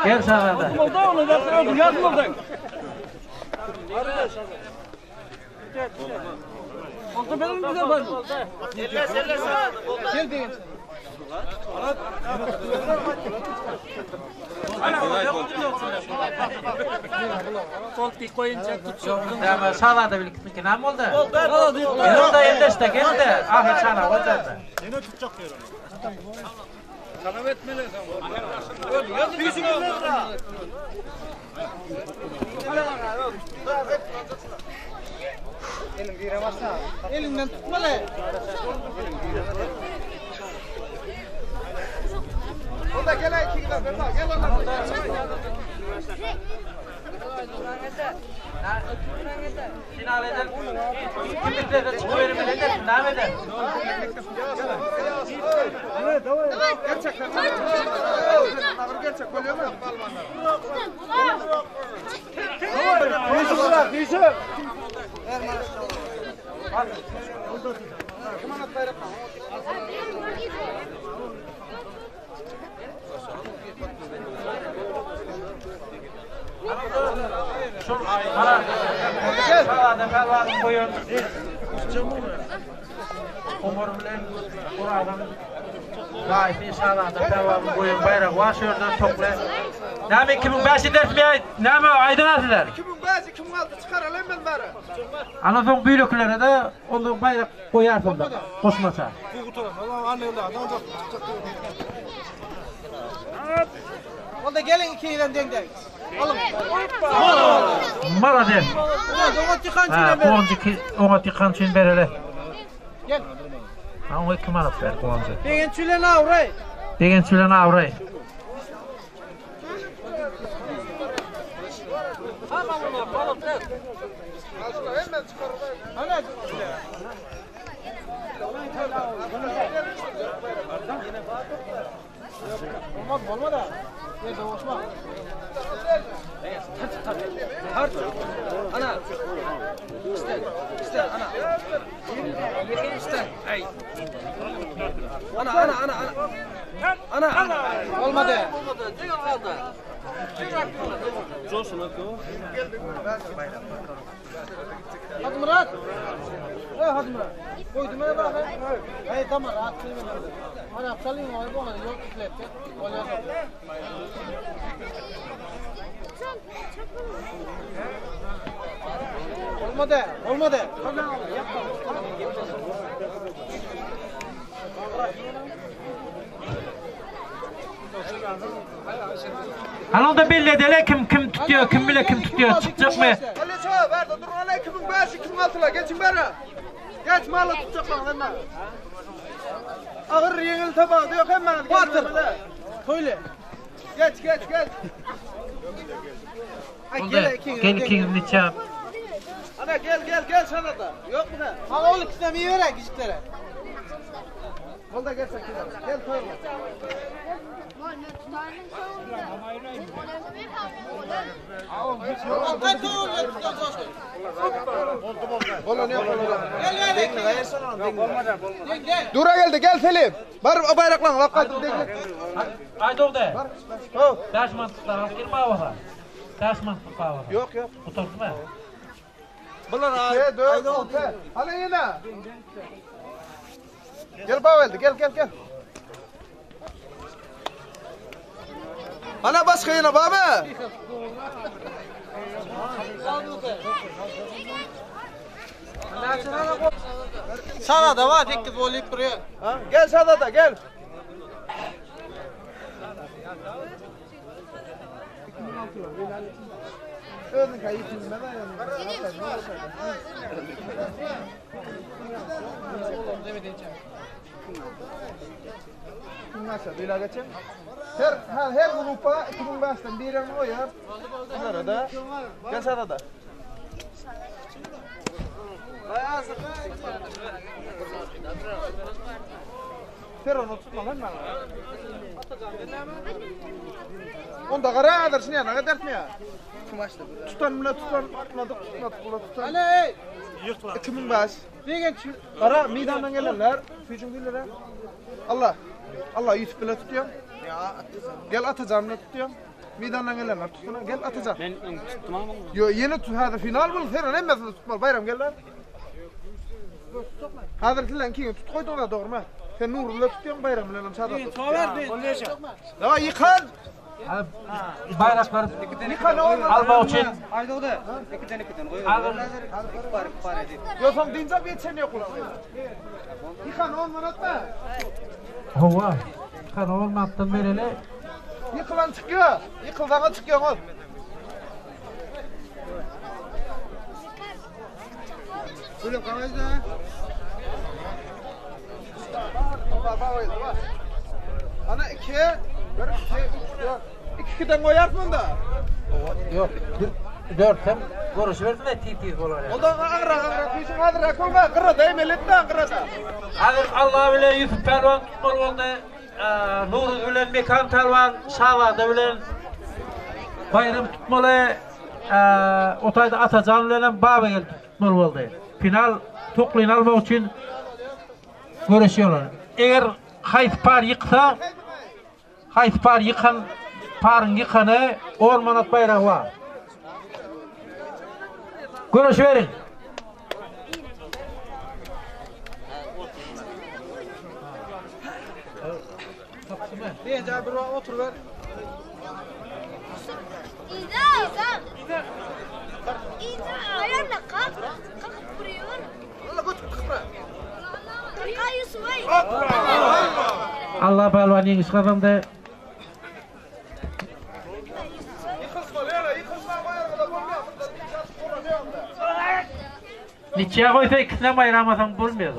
Gel sana da. Oldu onu da öldü yardım oldu. Oldu benim bize var. Gel benim. Koltuk koyunca tutsun. Tamam, Şahzada birlikte näme boldy? Ýok da eldeşde geldi. Ahir sana boldy. Elin dire başla. Elinden tutma le. O da gel iki gider Vefa gel ondan. Final eder. Kimliklerden çıkıp vermeli eder. Näme eder? Gerçek oluyor mu? Yusuf bırak Yusuf. Şol mana Şahzada pälwanyň goýan Umar bilen Uralyň Gaýsy Şazada pälwanyň goýan baýragy bar şu ýerde tokly. Näme 2005 edersmi? Näme aýdyň sizler? 2005 2006 çykaraly men bari. Ana soň büýlekilere de onda baýrak goýarys onda goşmaça. Onda gelin ikiňizem deň deň. Alyň. Malades. Oňa Ha, Guwanjy ki, oňa tykan üçin bereli. Gel. Ha, oňa 2 manat ber Guwanjy. Begenç bilen awraý. Begenç bilen awraý. Olmaz bolma da. Gel boşma. Ana. İşte, işte ana. İşte. Ay. Ana ana ana ana. Ana ana. Olmadı. Olmadı. Diyor kaldı. Hadi Murat. Hey hadi Murat. Koydum bana bak. Hey tamam rahat. Ana salayım o bana yok iklette. Oluyor. Olmadı. Olmadı. Hani onda belli edele kim kim tutuyor, kim bile kim tutuyor, çıkacak mı? Ali çağa ver de dur ana 2005 2006'la geçin beri. Geç malı tutacak lan hemen. Ağır yengil tabağı yok hemen. Batır. Söyle. Geç geç geç. Ay Onda gel ikiniz. gel ikiniz içe. Ana gel gel gel sana da. Yok mu ne? Ha oğlum ikisine mi ver küçüklere? Bul da gel sen gel. Gel toyma. Altay toyul Bola ne yapalım? Gel gel ikiniz. Gel gel. Dura geldi gel Selim. Bar bayraklan laf kaldı. Ayda oldu. Ders mantıklar alıp girme havada. Ders mantık havada. Yok yok. Oturdu mu? Bunlar 2 4 6. Hadi yine. Gel Paveldi gel gel gel. Ana başka yine baba. Sana da var tek volleyip duruyor. Ha? Gel sana da gel. Özün kayıp Nasıl bir geçen? Her her her grupa 2005'ten birini koyar. Bunlara da. Gel sana da. Ser onu tutma lan bana. Onda kara adırsın ya, ne kadar ya? Tutan bile tutan, tutmadık tutmadık bile tutan. Ana hey. 2005. Begenç. Kara meydandan gelenler, fücüm gelenler. Allah, Allah Yusuf bile tutuyor. Gel atacağım bile tutuyor. Meydandan gelenler tutun, gel atacağım. Ben tuttum ama. Yo yeni tut, hadi final bul, sen hemmesini tutmalı. Bayram gel lan. Hazır tilen ki tut koydun da doğru mu? Sen Nur'la tutuyorsun bayram bilen sağda tut. Ya yıkan. Bayrakları Yıkan oğlum. almak için Haydi o da. İkiden ikiden koy. alın. İki par iki par edin. Yoksa dince bir yetişen yok ulan. Yıkan on manat mı? Hova. Kan olmaktan bereli. Yıkılan çıkıyor. Yıkıldana çıkıyor oğlum. Gülüm kamerayı da. Bak bak öyle bak. Ana 2 1 2 3 4 2 2'den koyarsın da. Yok. Dört hem görüşüversin de tip tip olar yani. O da ağır ağır kuyusun hazır akılma kıra da emelitten kıra da. Hazır Allah bile Yusuf Pehlivan tutmalı oldu. Ee, Nuruz bilen Mekan Pehlivan, Şahzade bilen Bayram tutmalı. Ee, Otayda Atacan bilen Baba geldi tutmalı oldu. Final toklayın almak için görüşüyorlar. Eğer hayf par yıksa hayf par yıkan parın yıkanı ormanat bayrağı var. Görüşüverin. Beýenje bir otur ber. Iza. Iza. Iza. Ayağına kalk. Kalkıp vuruyor. Allah götür tıkra. Kırka Yusuf ay. Alla pälwan ýeňiş gazandy. Yıkılma Leyla, yıkılma koyar da bolmaýar. Bunda bir çarşı korona Niçe goýsa ikisine aýyramasaň bolmaýar.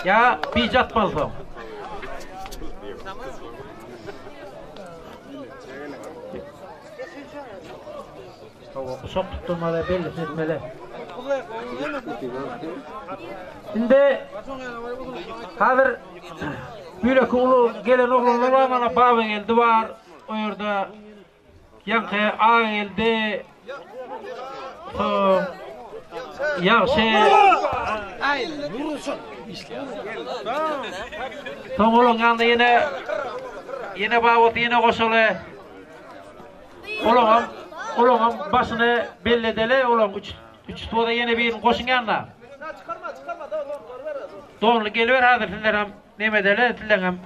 Ýa bije atmalysyň. Hawa, guşak tutdurmaly, bellisini etmeli. Indi häzir büýleki uly gelen oglanlar bar, mana Babageldi bar, o ýerde ýaňky Agageldi, soň Ýagşy. Soň olaň ýanynda ýene ýene Babat ýene goşaly. Olaňam olaňam başyny belli edeli, olaň üç üç bolsa ýene birini goşuň ýanyna. Çykarma, çykarma, da don ver. Donly geliber häzir sizlerem neme edeli, sizleňem.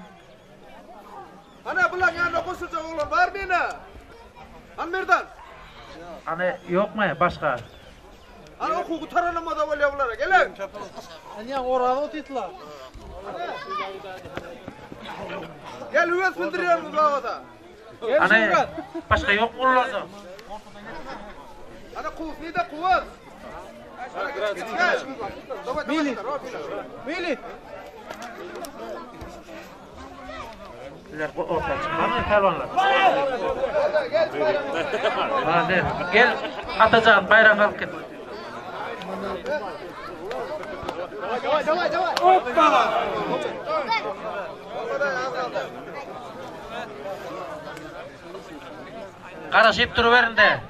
Ana bulan ýanyna goşuljak oglan bar meni. Han Merdan. Ana ýokmy başga? Ana okuw gutaranamada bolýar bulara. Geliň. Anya oraza otytlar. Gel üwes bildirýär bu babada. Ana başga ýokmy ulularda? Ana kuwus nide kuwus? Mili. Mili. Sizler orta çykmamy pälwanlar? Hadi gel Atajan baýragyny alyp git. Garaşyp duruberinde.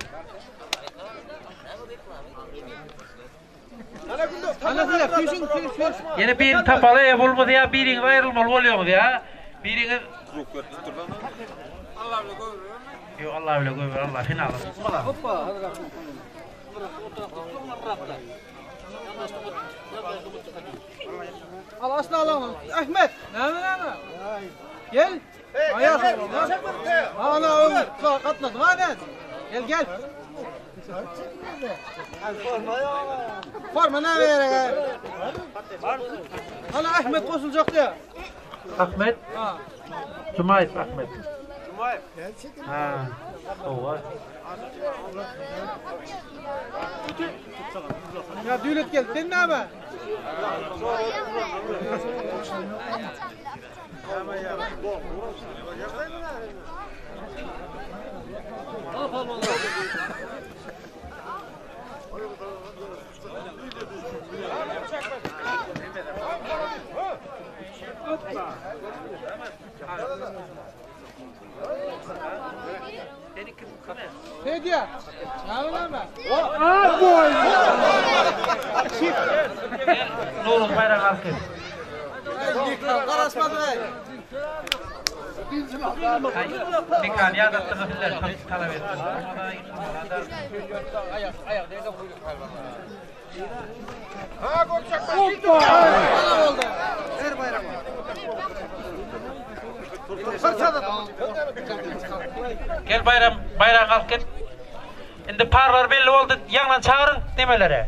Ýene birini tapaly, e bolmasa ýa biriňiz aýrylmaly bolýaňyz ýa. Biriňiz Ýok, Allah bile goýber, Allah finala tutmaz. Hoppa. Al asla alalım. Ahmet. Näme näme? Gel. Ayak. Ana oğlum katladın ha ben. Gel gel. Forma ne vererek? Ana Ahmet koşulacak diye. Ahmet. Ha. Jumaýew Ahmet. Jumaýew. Ha. Hawa. Ya düğlet gel. Sen ne haber? Ne diyor? Ne haber? Gel, Nurul baýragyny alyp gel. Karasmadı ey. Ay, Mekan ýadatdyňyz sizler talap etdiňiz. Gel Baýram, baýragyňy alyp gel. Indi parlar belli boldy, ýaňdan çagyryň nemelere.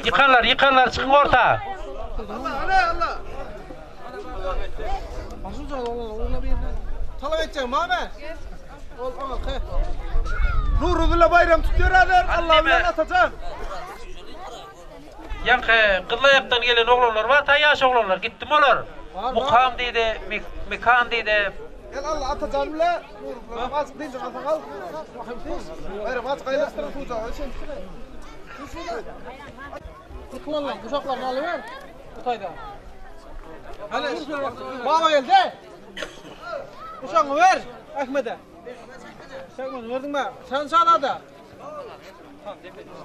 Ýykanlar, ýykanlar çykyň orta. Allah, Allah, Allah. Talap edeceğim abi. Ol, ol, he. Nuruzula bayram tutuyor haber. Allah bilen atacan. Ýaňky Gyzylaýakdan gelen oglanlar bar, ta ýaş oglanlar, gitdimi olar? Mukam diýdi, Mekan diýdi. Gel Allah atacan bile. Nuruzula azık deyince alsan al. Bayram azık aýlaşdyr tuzağı. Yıkılan uşaklarını alıver. Kutayda. Hele baba geldi. Uşağını ver Ahmet'e. Sen onu verdin mi? Sen sağla da.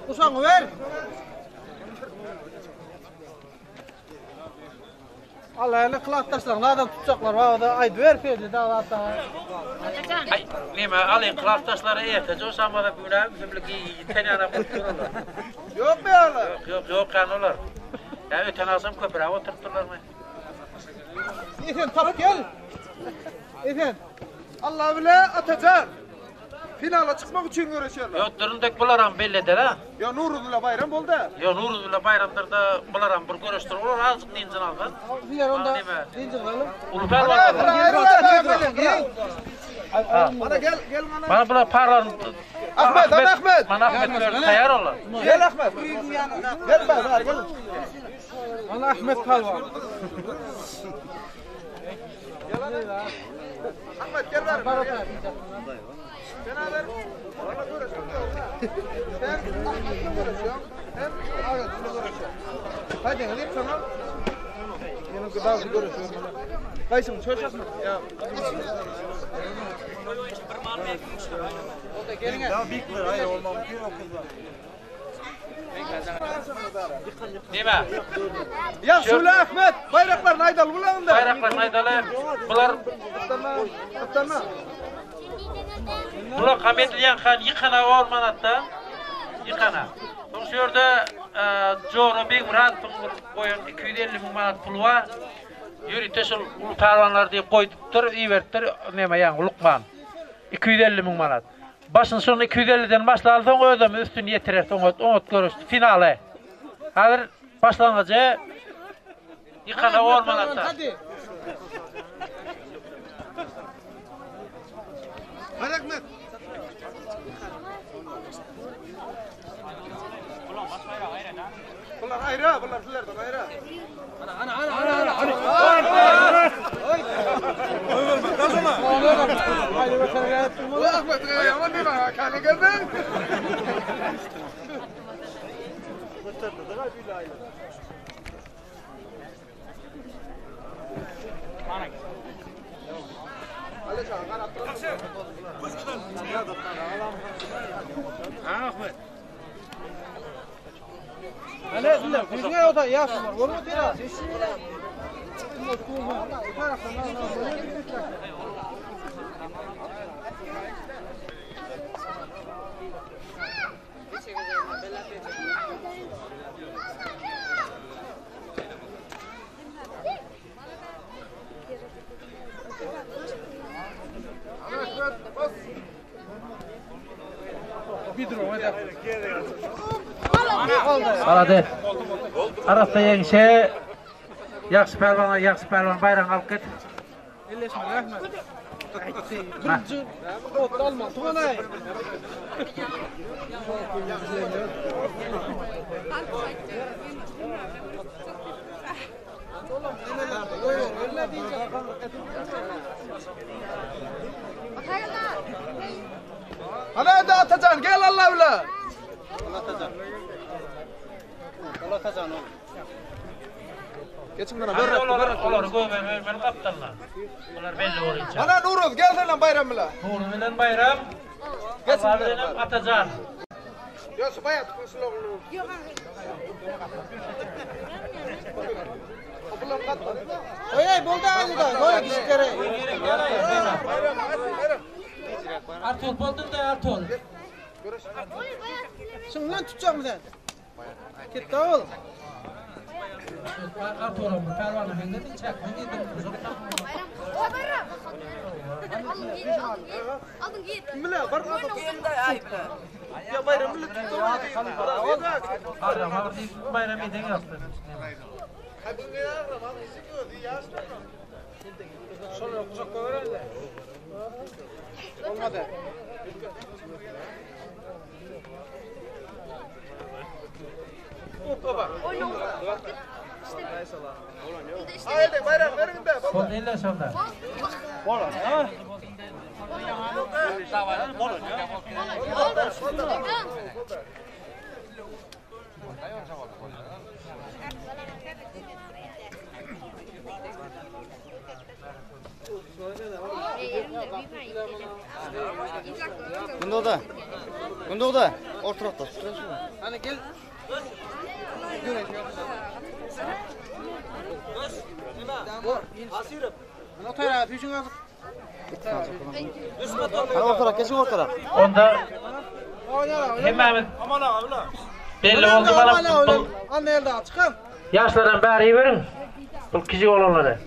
Uşağını ver. Allah öyle kılattaşlarını adam tutacaklar. Baba da aydı ver feyli de Allah da. Aý, neme, alyň klasdaşlary erte joşamada bugün bizimliki ýiten ýana bolup durarlar. Yok mu ya? Ýok, ýok, ýok ýan olar. Ýa öten agşam köpräk oturypdyrlarmy? Sen tap gel. Esen. Allah bile Atajan. Finala çykmak üçin göreşýärler. Ýok, durun dek bularam belli eder ha. Ýa Nuruz bile Baýram boldy. Ýa Nuruz bile Baýramdyr da bularam bir göreşdir. Olar azjyk dynjyny alsyn. Diýer onda dynjyny alyp. Uly pälwanlar. Mana gel, gel mana. Mana bular parlan. Ahmet, ana Ahmet. Mana Ahmet taýýar olar. Gel Ahmet. Gel bar, gel. Ana Ahmet pälwan. Ahmet gel bar. Sen haber. Bana göreşmek yok. Sen Ahmet'le göreşiyorsun. Hem Ahmet'le göreşiyorsun. Hadi alayım sana. Benim gıda görüşüyorum. Kaysın, söz mı? Ya. Neme? Ya Şule Ahmet, bayraklar aýdaly bularynda. Bayraklar aýdaly. Bular Atlarına. Bular Kametliyan han ýykana ormanatda. Ýykana. Soň şu ýerde e, Jora Begmuradowyň bir goýan 250 müň manat puly bar. Ýörite şol uly pälwanlar diýip goýdupdyr, iberipdir, neme ýaňy lukman. 250 müň manat. Başyny şony 250-den başlaly soň özem üstüni ýetirer oňat, oňat görüşdi finaly. Häzir başlangyjy ýykana ormanatda. Hadi. Hadi Ahmet. Bunlar ayrı, bunlar sizlerden ayrı. Ana ana ana ana. Ahmet, yaman değil mi? Kanı geldin. Ana sizler, yüzüne o da yaşlı var. Olma tera. Malades. Arassa ýeňşe ýagşy pälwana, ýagşy pälwan baýragyny alyp git. Elleşme Ahmet. Birinci ot alma. Tuganay. Hadi hadi Atacan gel Allah bile. Allah kazan oğlum. Geçin bana berrak Olar berrak. olar göbel bermeli gapdallar. Olar belli bolýar. Ana Nuruz gel sen bayram bile. Nuruz bilen Bayram, Geçin Allah bana. bilen Atajan. Yok bayat kusuloglu. Bular katma. Oy ay boldu ayda. Oy kişilere. Bayram bayram. Artur boldun da Artur. Şimdi lan tutacağım sen. Git oğlum. Artur bu pälwana meňzedi, çekme diýdim. Aldın git, aldın git. Aldın git. Bile var mı? Ya bayram bile tuttu. Bayram abi bayram eden yaptı. Sonra kucak koyar da. Olmadı. Haydi bayram verin de. Sol elle şonda. Bunda da. Bunda da. Ortalıkta. Hani gel. Ana tara tüşün azık. Hadi ortalık geçin ortalık. Onda hemmämiz belli boldy bana bu Anne elde çıkın. Ýaşlaryň bäri beriň. Bu kişi olanlary.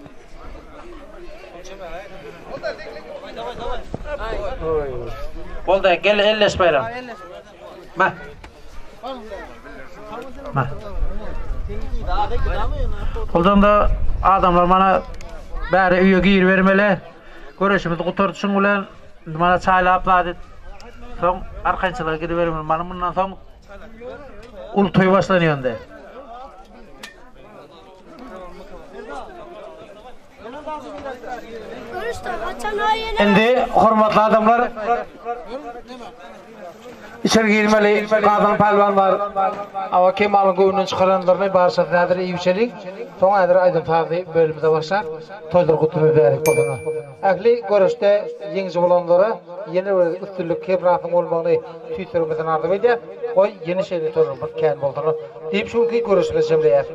Boldy, gel elleş Baýram. Ma. Ma. Boldan da adamlar mana bäri öýe giribermeli. Göreşimizi gutardyşyň bilen mana çaýlap zat et. Soň arkaýynçylyga gidibermeli. Mana mundan soň uly toý başlanýar indi. Indi hormatly adamlar içeri girmeli Gazan pälwan bar. Awa Kemalyň göwnünden çykaranlaryny barşasy häzir iýip içeliň. Soň häzir aýdym sazly bölümimize başlap, toýlar gutly mübärek bolsun. Ähli göreşde ýeňiji bolanlara ýene bir üstünlik hemrasynyň bolmagyny tüýs ýüregimizden arzuw edýäs. Goý, ýene şeýle toýlarymyz kän bolsun diýip şu günki göreşimizi jemleýäs.